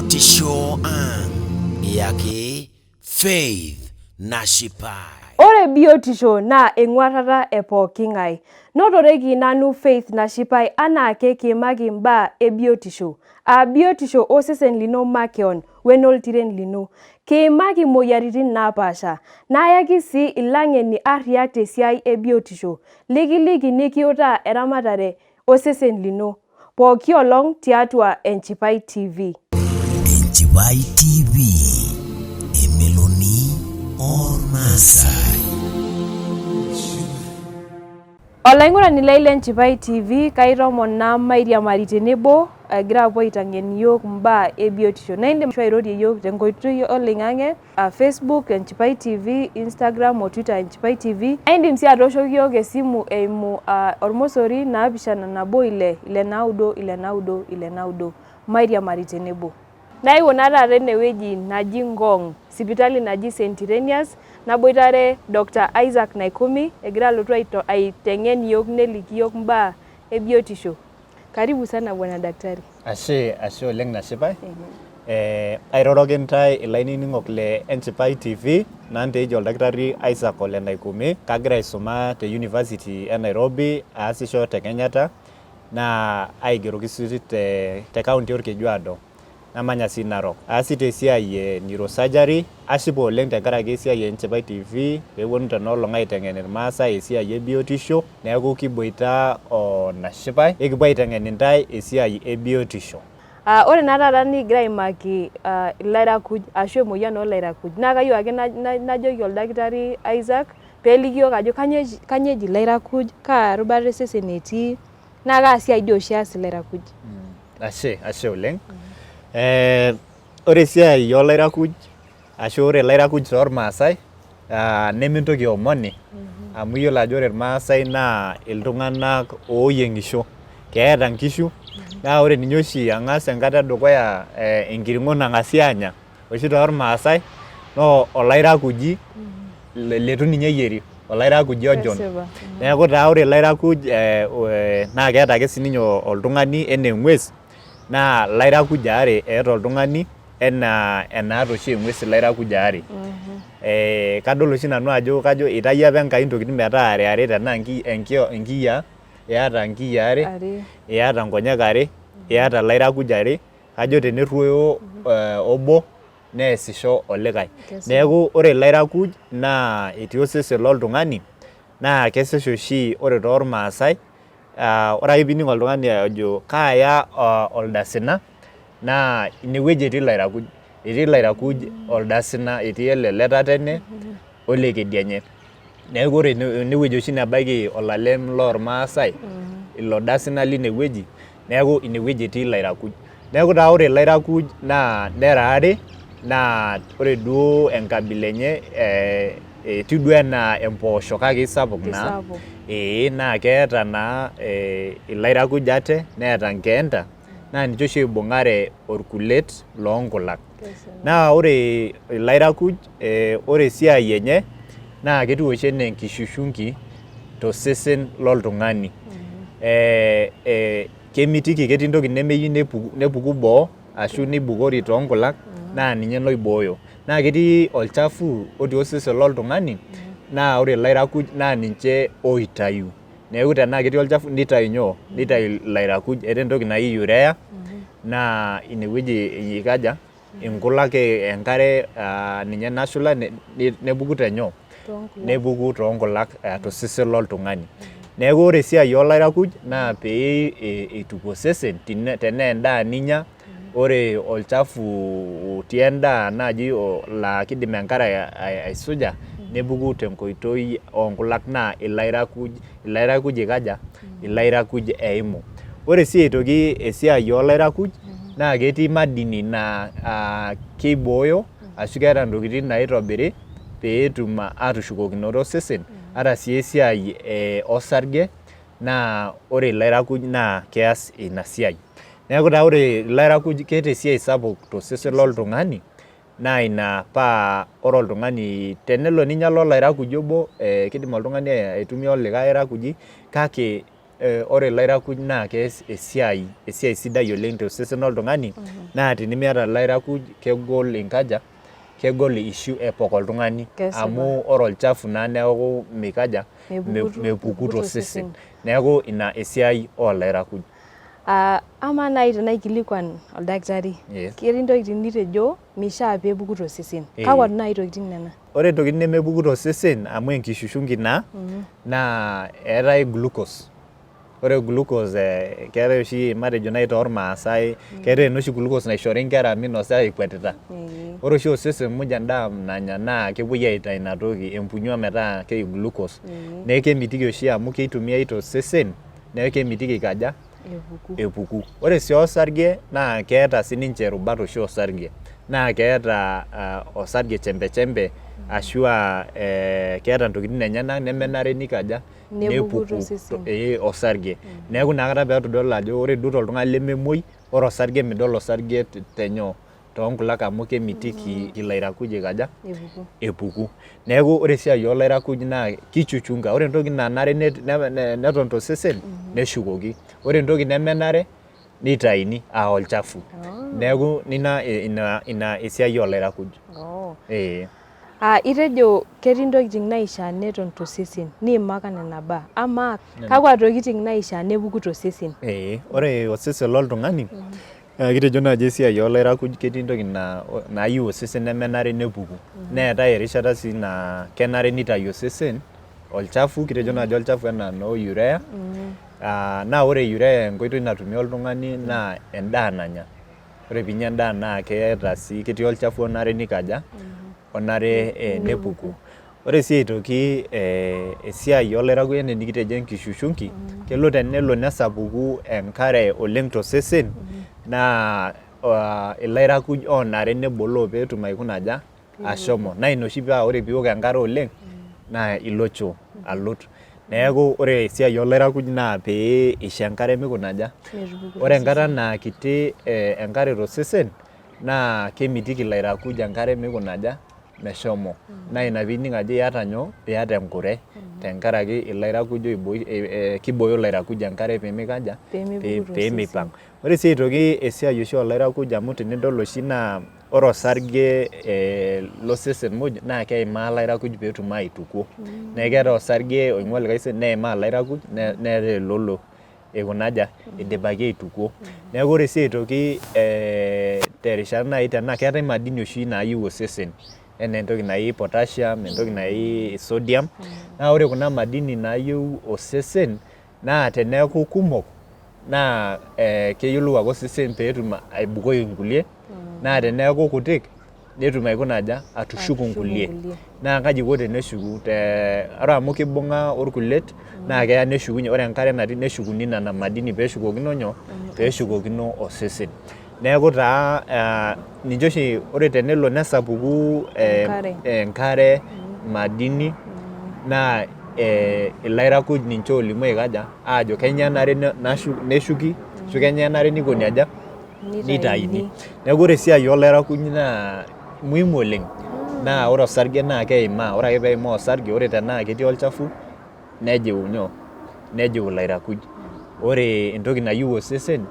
Biotisho ang iyaki Faith Nashipai. Ore biotisho naa eng'uarrata e pooki ng'ae. Notoreki nanu Faith Nashipai anaake kiimaki imbaa e biotisho, aa biotisho osesen lino makeon wenoltiren lino. Kiimaki moyiaritin naapaasha, nayaki sii ilang'eni arriyiak te siai e biotisho likiliki nikiutaa eramatare osesen lino pooki olong tiatua Enchipai TV. Enchipai TV, emeloni oormaasai. Olaing'urani lai le Nchipai TV, kaitoomon naa mairiamari tenebo egira apuo aitang'en iyiook imbaa e biotisho. Naa indim airorie iyiook tenkoitoi oloing'ang'e aa Facebook Enchipai TV, Instagram o Twitter Enchipai TV. Naa indim sii atooshoki iyiook esimu eimu ormosori naapishana nabo ile, ile naudo, ile naudo, ile naudo. Mairiamari tenebo. Naewuo naa taata enewueji naji Ngong, sipitali naji St Irenius, naboitare Doctor Isaac Naikumi egira alotu aiteng'en iyiook neliki iyiook imbaa e biotisho. Karibu sana bwana daktari. Ashe, ashe oleng Nashipai. Eh, airoroki intae ilainining'ok le Enchipai TV, nanu eji oldakitari Isaac Ole Naikumi, kagira aisuma te University e Nairobi, aasisho te Kenyatta, naa aigeroki sii te, te county Olkejuado, namanya sii Narok. Aasita esiai e neurosurgery, ashipa oleng tenkaraki esiai e Enchipai TV peeponu tena olong aiteng'en irmaasai esiai e biotisho, neeku kiboita o Nashipai ekipuo aiteng'en intae esiai e biotisho. Ah, ore naa taata nikigira aimaki ah, ilairakuj ashu emoyian oolairakuj naa kayieu ake najoki oldakitari Isaac peeliki iyiook ajo kanyoo eji ilairakuj, kaa rubata osesen etii naa kaa siai dii oshi eas ilairakuj. Ashe, ashe oleng. Eh, ore esiai oolairakuj ashu ore ilairakuj toormaasai ah, nemintoki aomoni amu iyiolo ajo ore irmaasai naa iltung'anak ooyieng'isho, keeta nkishu naa ore ninye oshi ang'as enkata edukuya eh, enkiring'o nang'asi aanya oshi toormaasai naa olairakuji leitu ninye eyieri olairakuji ojon. Kesipa. Neeku taa ore ilairakuj eh, naa keeta ake sininye oltung'ani enaa eng'ues naa ilairakuj aare eeta oltung'ani enaa enaata oshi eng'ues ilairakuj aare. Eh, kadol oshi nanu ajo kajo itayio apa Enkai intokitin metaa are are tenaa nkiyiaa iyata nkiyiaa are, Are. iyata nkonyek are, iyata ilairakuj are, kajo tenerruoyo obo neesisho olikae. Neeku ore ilairakuj naa etii osesen loltung'ani naa kesesh oshi ore toormaasai ore ake piining oltung'ani ejo kaaya oldasina naa inewueji etii ilairakuj. Etii ilairakuj oldasina, etii ele le tatene ole kedianye. Neeku ore enewueji oshi nebaiki olalem lormaasai ilo dasina line wueji neeku inewueji etii ilairakuj. Neeku taa ore ilairakuj naa nera are naa ore duo enkabila enye eh, etiu duo enaa empoosho kake isapuk naa ee naa keeta naa eh, ilairakuj ate neeta nkeenta naa ninche oshi oibung'are orkulet loonkulak. Naa ore ilairakuj eh, ore esiai enye naa ketiu oshi enaa enkishushungi tosesen loltung'ani. Eh, eh, kemitiki ketii ntokitin nemeyieu nepuku boo ashu nibukori toonkulak naa ninye loibooyo. Naa ketii olchafu otii osesen loltung'ani naa ore ilairakuj naa ninche oitayu. Neeku tenaa ketii olchafu nitayu nyoo, nitayu ilairakuj. Eeta entoki naji urea naa inewueji ikaja inkulak enkare ninye nashula nepuku tenyoo, nepuku toonkulak tosesen loltung'ani. Neeku ore esiai oolairakuj naa pee eituku osesen tenaa endaa ninya, ore olchafu otii endaa naaji laa kidim enkare aisuja nepuku tenkoitoi oonkulak naa ilairakuj, ilairakuj ikaja, ilairakuj eimu. Ore sii aitoki esiai oolairakuj naa ketii madini naa keibooyo ashu keeta ntokitin naitobiri pee etum atushukokinoto osesen ata sii esiai osarge naa ore ilairakuj naa keas ina siai. Neeku taa ore ilairakuj keeta esiai sapuk tosesen loltung'ani naa ina paa ore oltung'ani tenelo ninyiala olairakuji obo eh, kidim oltung'ani aitumia olikae airakuji kake ore ilairakuj naa kees esiai esiai sidai oleng tosesen loltung'ani naa tenimiata ilairakuj kegol inkaja kegol ishu epok oltung'ani Kesipa. amu ore olchafu naa neeku mikaja Mepuku mepuku tosesen tosesen. neeku ina esiai oolairakuj. Ah, amaa naaji tenaikilikuan oldakitari, Yes. ketii ntokitin nitejo mishaa peepuku tosesen. Eh. Kakwa naaji tokitin nena? Ore ntokitin nemepuku tosesen amu enkishushungi naa naa eetae glucose. Ore glucose eh, keetae oshi matejo naaji tormaasai keetae enoshi glucose naishori inkera minosa ekwetita. Ore oshi osesen muj endaa nanya naa kepuoi aitayu ina toki empunyua metaa keji glucose. Neeku kemitiki oshi amu keitumiai tosesen neeku kemitiki ikaja Epuku. epuku. Ore sii osarge naa keeta sininche irubat oshi osarge naa keeta osarge chembe chembe ashua keeta intokitin enyenak nemenare nikaja Nepuku tosesen. ee osarge. Neeku inakata peetudol ajo ore duo toltung'ani lememuoi ore osarge midol osarge tenyoo toonkulak amu kemitiki ilairakuj ikaja Epuku. epuku. Neeku ore esiai oolairakuj naa kichuchunga, ore entoki nanare neton tosesen neshukoki, ore entoki nemenare neitayuni aa olchafu. Neeku nina ina ina esiai oolairakuj. Oh. Ee. Ah, itejo ketii ntokitin naishaa neton tosesen niimaka nena baa. Amaa kakwa tokitin naishaa nepuku tosesen? Ee, ore osesen loltung'ani naa kitejo naaji esiai oolairakuj ketii entoki naa naayieu osesen nemenare nepuku. Neetae erishata sii naa kenare nitayu osesen olchafu, kitejo naaji olchafu enaa noo urea, naa ore urea enkoitoi natumie oltung'ani naa endaa nanya. Ore piinya endaa naa keeta sii ketii olchafu onare nikaja, onare nepuku. Ore sii aitoki esiai olairakuj enaa enikitejo enkishushunki, kelo tenelo nesapuku enkare oleng tosesen naa ilairakuj oonare neboloo peetum aikuna aja, ashomo. Naa ina oshi paa ore piiwok enkare oleng naa ilo choo alotu. Neeku ore esiai oolairakuj naa pee isho enkare mikuna aja, ore enkata naa kiti enkare tosesen naa kemitiki ilairakuj enkare mikuna aja, meshomo. Naa ina piining ajo iyata nyoo, iyata enkure tenkaraki ilairakuj kibooyo ilairakuj enkare peemikaja, peemipang. Ore sii aitoki esiai oshi oolairakuj amu tenidol oshi naa ore osarge losesen muj naa keimaa ilairakuj peetum aitukuo. Neeku keetae osarge oing'ua likae sesen neimaa ilairakuj neetae ololo ikuna aja, idipaki aitukuo. Neeku ore sii aitoki terishata nai tenaa keetae madini oshi naayieu osesen enaa entoki naji potassium, entoki naji sodium, naa ore kuna madini naayieu osesen naa teneeku kumok naa keyiolou ake osesen peetum aibukoi inkulie naa teneeku kutik netum aikuna aja atushuku nkulie. Naa kaji iko teneshuku te ore amu kibung'a orkulet naa keya neshukunye ore enkare natii neshukuni nena madini peshukokino nyoo peshukokino osesen. Neeku taa ninche oshi ore tenelo nesapuku enkare madini naa ilairakuj ninche oolimu aikaja aajo kainyoo enare neshuki ashu kainyoo enare nikoni aja nitayuni. Neeku ore esiai oolairakuj naa muhimu oleng. Naa ore osarge naa keimaa, ore ake peimaa osarge ore tenaa ketii olchafu nejiu nyoo, nejiu ilairakuj. Ore entoki nayieu osesen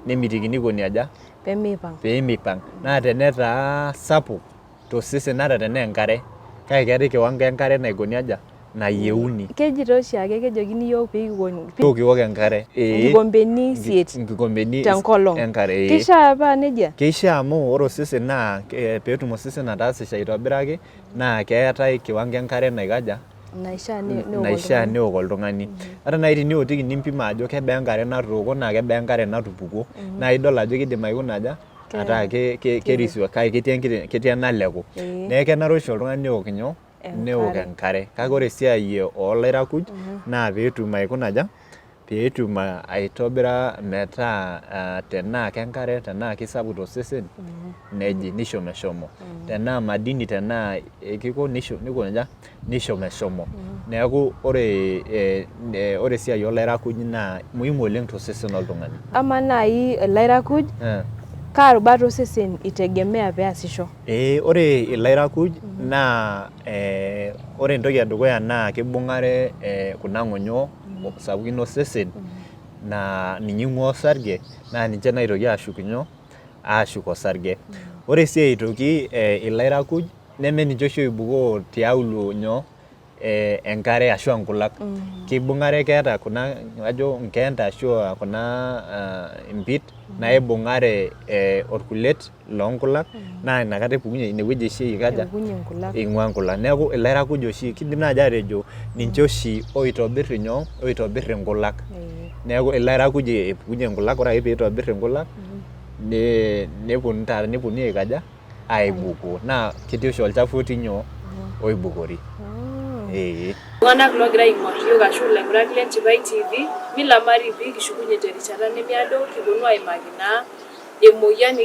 nemitikini ikoni aja, Pemeipang. pemeipang. Naa tenetaa sapuk tosesen ata tenaa enkare kake keetae kiwango enkare naikoni aja, nayieuni. Keji taa oshiake kejokini iyiook pee kiwok Tokiwok enkare. Nkikombeni isiet Nkikombeni tenkolong. enkare. Keishaa paa nejia? Keishaa amu ore osesen naa peetum osesen ataasisho aitobiraki naa keetae kiwango enkare naikaja, Naishaa neok naishaa oltung'ani. neok oltung'ani. Ata naaji teniotiki nimpima ajo kebaa enkare natooko naa kebaa enkare natupukuo naa idol ajo kidim aikuna aja ataa kerisio kake ketii enkiti ketii enaleku. Neeku kenare oshi oltung'ani neok nyoo, neok enkare. Kake ore esiai oolairakuj naa peetum aikuna aja, peetum aitobira metaa tenaa kenkare tenaa kisapuk tosesen neji nisho meshomo. Tenaa madini tenaa kiko nisho niko aja, nisho meshomo. Neeku ore ore esiai oolairakuj naa muhimu oleng tosesen loltung'ani. Amaa naaji ilairakuj kaa rubata osesen itegemea peasisho? Ee ore ilairakuj naa ore entoki edukuya naa kibung'are kuna ng'onyo sapukin osesen. naa ninye ing'ua osarge naa ninche naitoki aashuk nyoo, aashuk osarge. Ore sii aitoki ilairakuj neme ninche oshi oibukoo tiauluo nyoo enkare ashu nkulak. Kibung'are keeta kuna ajo nkeenta ashu kuna impit naibung'are orkulet loo nkulak naa inakata epukunye inewueji oshi ikaja Epukunye nkulak. ing'ua nkulak. Neeku ilairakuj oshi kidim naaji aatejo ninche oshi oitobirr inyoo, oitobirr inkulak. Neeku ilairakuj epukunye nkulak, ore ake piitobirr inkulak nepwonu taata nepwonunui aikaja, aibukoo. Naa ketii oshi olchafu otii nyoo, oibukori. Ee. Iltung'anak loogira aing'or iyiook ashu ilaing'urak le Enchipai TV, milamari pii kishukunye terishata nemiado kiponu aimaki naa emoyian.